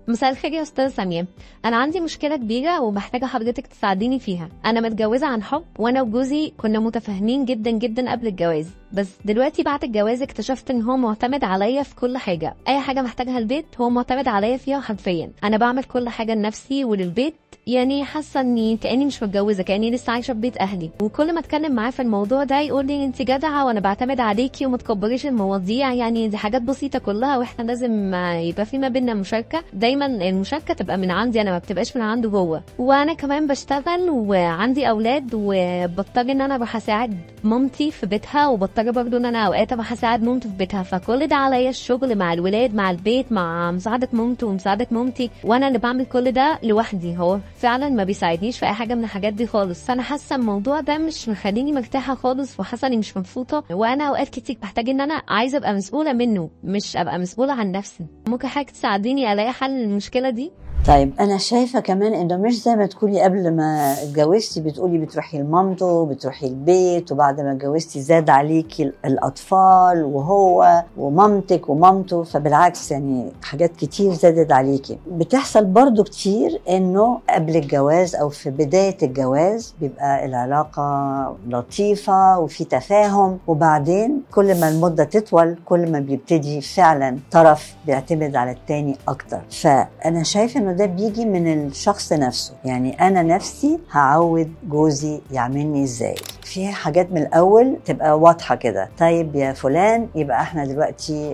مساء الخير يا استاذه سامية، انا عندي مشكلة كبيرة ومحتاجة حضرتك تساعديني فيها. انا متجوزة عن حب، وانا وجوزي كنا متفاهمين جدا جدا قبل الجواز، بس دلوقتي بعد الجواز اكتشفت ان هو معتمد عليا في كل حاجة. اي حاجة محتاجها البيت هو معتمد عليا فيها حرفيا. انا بعمل كل حاجة لنفسي وللبيت، يعني حاسه اني كاني مش متجوزة، كاني لسه عايشه في بيت اهلي. وكل ما اتكلم معاه في الموضوع ده يقول لي انت جدعه وانا بعتمد عليكي وما تكبريش المواضيع، يعني دي حاجات بسيطة كلها واحنا لازم يبقى في ما بينا مشاركة، دايما المشاركة تبقى من عندي انا، ما بتبقاش من عنده هو. وانا كمان بشتغل وعندي اولاد، وبضطر ان انا اروح اساعد مامتي في بيتها، وبضطر برضه ان انا اوقات اروح اساعد مامته في بيتها. فكل ده عليا، الشغل مع الولاد مع البيت مع مساعدة مامته ومساعدة مامتي، وانا اللي بعمل كل ده لوحدي. هو فعلا ما بيساعدنيش في اي حاجة من الحاجات دي خالص. فانا حاسه الموضوع ده مش مخليني مرتاحة خالص، وحاسه اني مش مبسوطة، وانا اوقات كتير بحتاج ان انا عايزه ابقى مسؤولة منه، مش ابقى مسؤولة عن نفسي. ممكن حضرتك تساعديني الاقي حل للمشكلة دي؟ طيب انا شايفه كمان انه مش زي ما تكوني قبل ما اتجوزتي بتقولي بتروحي لمامته بتروحي البيت، وبعد ما اتجوزتي زاد عليكي الاطفال وهو ومامتك ومامته، فبالعكس يعني حاجات كتير زادت عليكي. بتحصل برضو كتير انه قبل الجواز او في بداية الجواز بيبقى العلاقة لطيفة وفي تفاهم، وبعدين كل ما المدة تطول كل ما بيبتدي فعلا طرف بيعتمد على التاني اكتر. فانا شايفه انه ده بيجي من الشخص نفسه، يعني انا نفسي هعود جوزي يعملني ازاي. في حاجات من الاول تبقى واضحة كده، طيب يا فلان يبقى احنا دلوقتي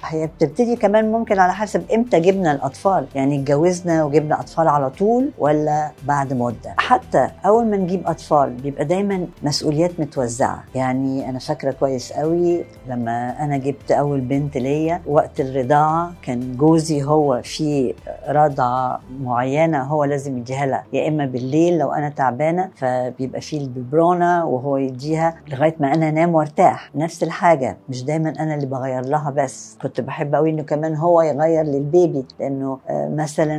هي بتبتدي كمان ممكن على حسب امتى جبنا الاطفال، يعني اتجوزنا وجبنا اطفال على طول ولا بعد مده. حتى اول ما نجيب اطفال بيبقى دايما مسؤوليات متوزعة. يعني انا فاكره كويس قوي لما انا جبت اول بنت ليا وقت الرضاعة كان جوزي هو في رضعه معينة هو لازم يديها لها، يا اما بالليل لو انا تعبانة فبيبقى في الببرونه وهو يديها لغاية ما انا انام وارتاح. نفس الحاجة مش دايما انا اللي بغير لها، بس كنت بحب قوي انه كمان هو يغير للبيبي، لانه مثلا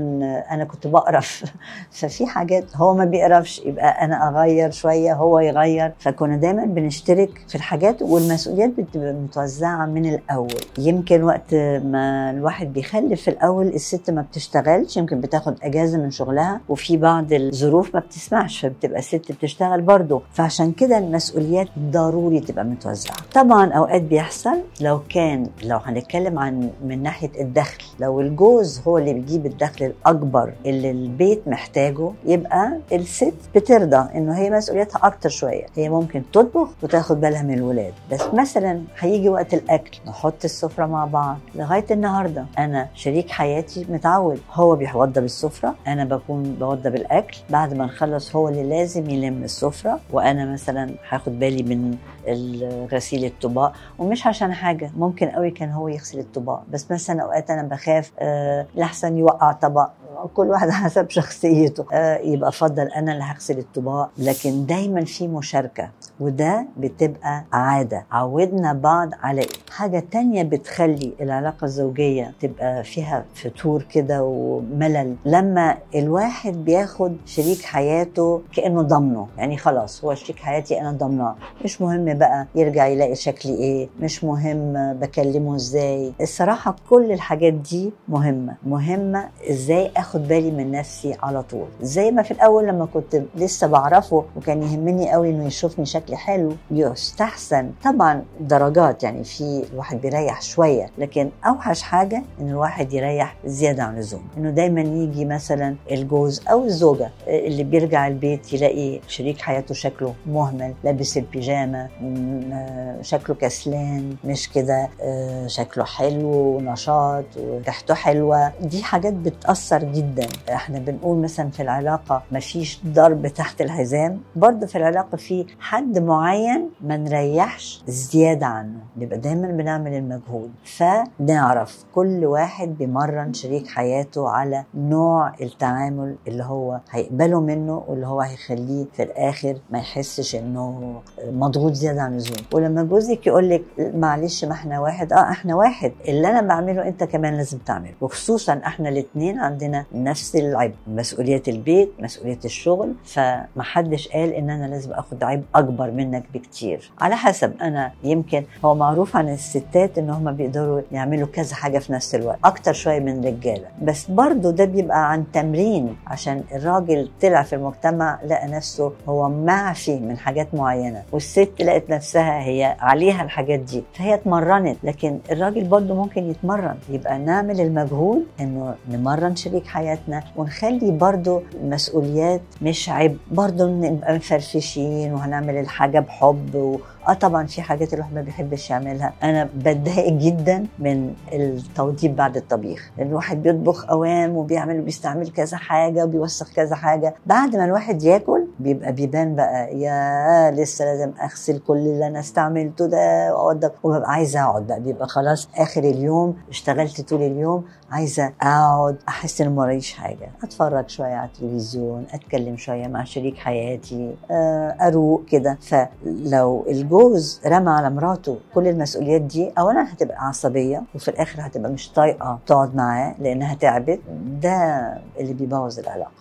انا كنت بقرف ففي حاجات هو ما بيقرفش يبقى انا اغير شوية هو يغير. فكنا دايما بنشترك في الحاجات والمسؤوليات بتبقى متوزعة من الاول. يمكن وقت ما الواحد بيخلف في الاول الست ما بتشتغلش، يمكن بتاخد اجازه من شغلها، وفي بعض الظروف ما بتسمعش فبتبقى الست بتشتغل برضه، فعشان كده المسؤوليات ضروري تبقى متوزعة. طبعا اوقات بيحصل لو هنتكلم عن من ناحية الدخل، لو الجوز هو اللي بيجيب الدخل الاكبر اللي البيت محتاجه يبقى الست بترضى انه هي مسؤوليتها اكتر شوية، هي ممكن تطبخ وتاخد بالها من الولاد، بس مثلا هيجي وقت الاكل نحط السفرة مع بعض. لغاية النهارده انا شريك حياتي متعود هو بيوضب السفرة، انا بكون بوضب الاكل، بعد ما نخلص هو اللي لازم يلم السفرة، وانا مثلا هاخد بالي من غسيل الطباق. ومش عشان حاجة، ممكن قوي كان هو يغسل الطباق، بس مثلا اوقات انا بخاف لحسن يوقع طبق، كل واحد حسب شخصيته، يبقى افضل انا اللي هغسل الطباق. لكن دايما في مشاركة، وده بتبقى عادة عودنا بعض على ايه. حاجة تانية بتخلي العلاقة الزوجية تبقى فيها فتور كده وملل، لما الواحد بياخد شريك حياته كانه ضامنه، يعني خلاص هو شريك حياتي انا ضامناه، مش مهم بقى يرجع يلاقي شكلي ايه، مش مهم بكلمه ازاي. الصراحة كل الحاجات دي مهمة ازاي اخد بالي من نفسي على طول. زي ما في الاول لما كنت لسه بعرفه وكان يهمني قوي انه يشوفني شكلي حلو، يستحسن طبعا درجات، يعني في الواحد بيريح شوية، لكن اوحش حاجة ان الواحد يريح زيادة عن اللزوم، انه دايما يجي مثلا الجوز او الزوجة اللي بيرجع البيت يلاقي شريك حياته شكله مهمل، لابس البيجامه، شكله كسلان، مش كده، شكله حلو ونشاط وريحته حلوة. دي حاجات بتاثر جدا. احنا بنقول مثلا في العلاقة مفيش ضرب تحت الحزام، برضه في العلاقة في حد معين ما نريحش زيادة عنه، نبقى دايما بنعمل المجهود. فنعرف كل واحد بيمرن شريك حياته على نوع التعامل اللي هو هيقبله منه واللي هو هيخليه في الاخر ما يحسش انه مضغوط زيادة عن اللزوم. ولما جوزك يقول لك معلش ما احنا واحد، احنا واحد، اللي انا بعمله انت كمان لازم تعمله، وخصوصا احنا الاثنين عندنا نفس العبء، مسؤولية البيت، مسؤولية الشغل، فمحدش قال ان انا لازم اخد عبء اكبر منك بكتير. على حسب، انا يمكن هو معروف عن الستات ان هم بيقدروا يعملوا كذا حاجة في نفس الوقت اكتر شوية من الرجالة، بس برضو ده بيبقى عن تمرين، عشان الراجل طلع في المجتمع لقى نفسه هو معفي من حاجات معينة، والست لقت نفسها هي عليها الحاجات دي فهي اتمرنت. لكن الراجل برضو ممكن يتمرن، يبقى نعمل المجهود انه نمرن شريك حياتنا ونخلي برضو المسؤوليات مش عيب، برضو نبقى مفرفشين وهنعمل الحاجة بحب طبعا في حاجات الواحد ما بيحبش يعملها. انا بتضايق جدا من التوضيب بعد الطبيخ، لان الواحد بيطبخ اوام وبيعمل وبيستعمل كذا حاجة وبيوسخ كذا حاجة، بعد ما الواحد ياكل بيبقى بيبان بقى يا لسه لازم اغسل كل اللي انا استعملته ده واقعد، وببقى عايزه اقعد بقى، بيبقى خلاص اخر اليوم اشتغلت طول اليوم، عايزه اقعد احس ان ما ورايش حاجة، اتفرج شوية على التلفزيون، اتكلم شوية مع شريك حياتي، اروق كده. فلو الجوز رمى على مراته كل المسؤوليات دي، اولا هتبقى عصبية، وفي الاخر هتبقى مش طايقة تقعد معاه لانها تعبت. ده اللي بيبوظ العلاقة.